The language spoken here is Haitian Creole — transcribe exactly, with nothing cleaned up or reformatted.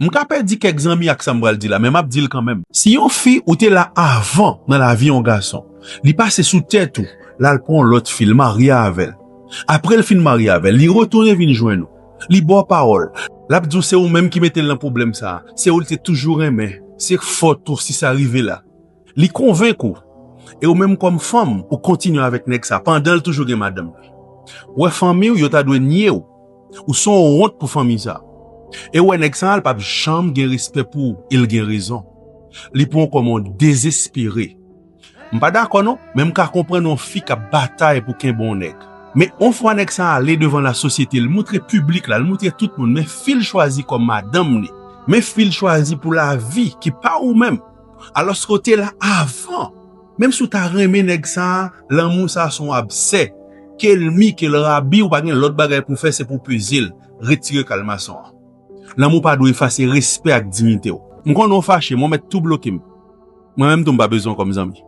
M ka pèdi kèk zanmi ak sa m pral di la, men m ap di l kanmenm. Si yon fi ou te la avan nan lavi yon gason, li pase sou tèt ou, l al pran yon lòt fi, l marye avè l. Apre l fin marye avè l, li retounen vin jwenn ou. Li ba w pawòl. L ap di w se ou menm ki mete l nan pwoblèm sa a. Se ou l te toujou renmen. Se fòt ou si sa rive la. Li konvenk ou. E ou menm kòm fanm, ou kontinye avèk nèg sa pandan l toujou gen madanm li. Ou wè fanmi w, yo ta dwe nye w. Ou se yon wont pou fanmi sa. E ou wè nèg sa, l p ap janm gen respè pou ou, e l gen rezon. Li pran w kòm yon dezespere. M pa dakò non, men m ka konprann yon fi k ap batay pou kenbe yon nèg. Men yon fwa nèg sa ale devan lasosyete, l moutre piblik la, l moutre tout moun, men fi l chwazi kòm madanm li. Men fi l chwazi pou lavi ki pa ou menm. Alòske w te la avan. Menm si w ta renmen nèg sa, lanmou sa se yon absè. Ke l mi, ke l rabi, ou pa gen lòt bagay pou w fè, se pou w peze l. Retire kalmason an. Lanmou pa dwe efase respè ak diyite w. M konnen w fache, men w mèt tou bloke m. Mwen menm tou m pa bezwen w kòm zanmi.